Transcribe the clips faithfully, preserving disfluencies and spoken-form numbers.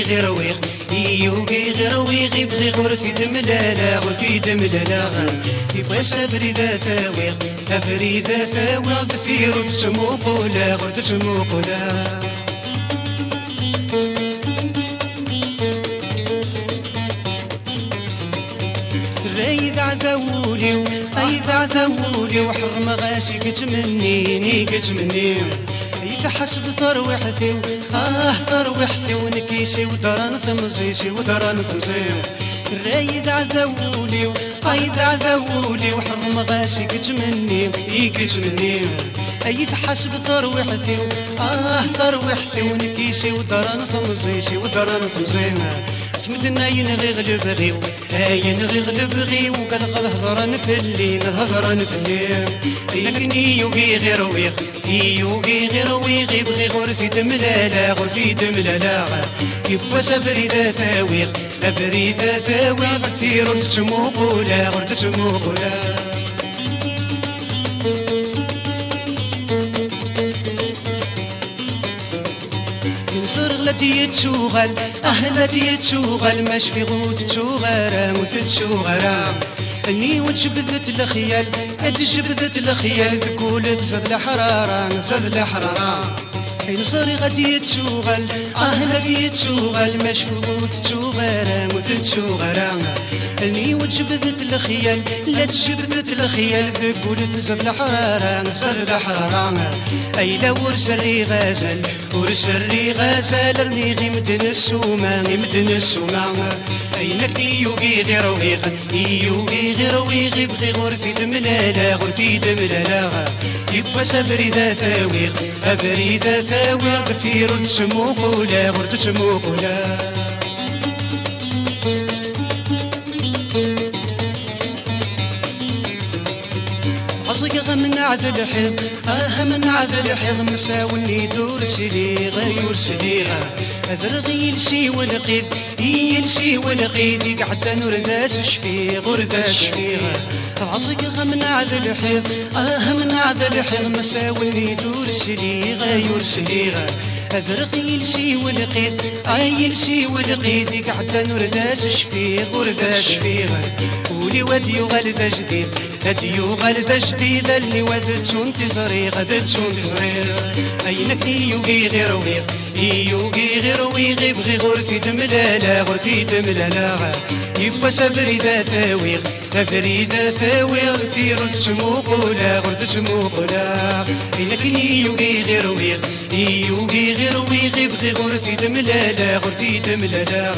Ɣir wiɣ, i yugi ɣir wiɣ, i bɣiɣ ur t-id-mlaleɣ, ur t-id-mlaleɣ. Yiwwas abrid ad t-awiɣ, abrid ad t-awiɣ, deffir ur d-ttmuquleɣ, ur d-ttmuquleɣ. Rray d aɛdaw wul-iw, ay d aɛdaw wul-iw, ḥerrmeɣ-as i yettmennin, i yettmenni. Ay tḥaseb terwiḥt-iw, ah terwiḥt-iw, nekk isiwdar n temẓi, isiwdar n temẓi. Rray d aɛdaw wul-iw, ay d aɛdaw wul-iw, ḥerrmeɣ-as i yettmenni, i yettmenni. Ay tḥaseb terwiḥt-iw, ah terwiḥt-iw, nekk isiwdar n temẓi, isiwdar n temẓi. F medden ayen ɣiɣ lebɣi-w, ayen ɣiɣ lebɣi-w, ugadeɣ ad hedren fell-i, ad hedren fell-i. Ayen i yugi ɣir wiɣ, i yugi ɣir wiɣ, i bɣiɣ ur t-id-mlaleɣ, ur t-id-mlaleɣ. Yiwwas abrid ad t-awiɣ, abrid ad t-awiɣ, deffir ur d-ttmuquleɣ, ur d-ttmuquleɣ. Inẓer la d-yettuɣal, ah la d-yettuɣal, ma cfiɣ ur tettuɣ ara, ur tettuɣ ara. Almi ur tjebdet lexyal, ad tjebdet lexyal, deg wul tẓad leḥrara, tẓad leḥrara. Inẓer la d-yettuɣal, ah la d-yettuɣal, ma cfiɣ ur tettuɣ ara, ur tettuɣ ara. Almi ur tjebdet lexyal, la tjebdet lexyal, deg wul tẓad leḥrara, tẓad leḥrara. Ayla ur serriɣ azal, ur serriɣ azal, rniɣ i medden ssuma, i medden ssuma. Ayen akken i yugi ɣir wiɣ, i yugi ɣir wiɣ, i bɣiɣ ur t-id-mlaleɣ, ur t-id-mlaleɣ. Yiwwas abrid ad t-awiɣ, abrid ad t-awiɣ, deffir ur d-ttmuquleɣ, ur d-ttmuquleɣ. Ɛẓigeɣ amnaɛ d lḥiḍ, ah amnaɛ d lḥiḍ, msawen-id ur sliɣ, ay ur sliɣ. Adreɣ i yiles-iw lqid, i yiles-iw lqid, i iɛeddan ur d as-cfiɣ, ur d as-cfiɣ. Ɛẓigeɣ amnaɛ d lḥiḍ, ah amnaɛ d lḥiḍ, msawen-id ur sliɣ, ay ur sliɣ. Adreɣ i yiles-iw lqid, ay yiles-iw lqid, i iɛeddan ur d as-cfiɣ, ur d as-cfiɣ. Ul-iw ad yuɣal d ajdid, ad yuɣal d ajdid, allen-iw ad ttun tiẓri, ad ttun tiẓri. Ayen akken i yugi ɣir wiɣ, i yugi ɣir wiɣ, i bɣiɣ ur t-id-mlaleɣ, ur t-id-mlaleɣ. Yiwwas abrid ad t-awiɣ, abrid ad t-awiɣ, deffir ur d-ttmuquleɣ, ur d-ttmuquleɣ. Ayen akken i yugi ɣir wiɣ, i yugi ɣir wiɣ, i bɣiɣ ur t-id-mlaleɣ, ur t-id-mlaleɣ.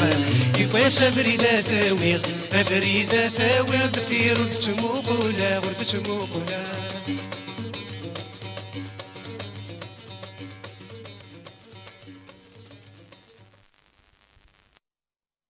Yiwwas abrid ad t-awiɣ, abrid ad t-awiɣ, deffir ur d-ttmuquleɣ, ur d-ttmuquleɣ.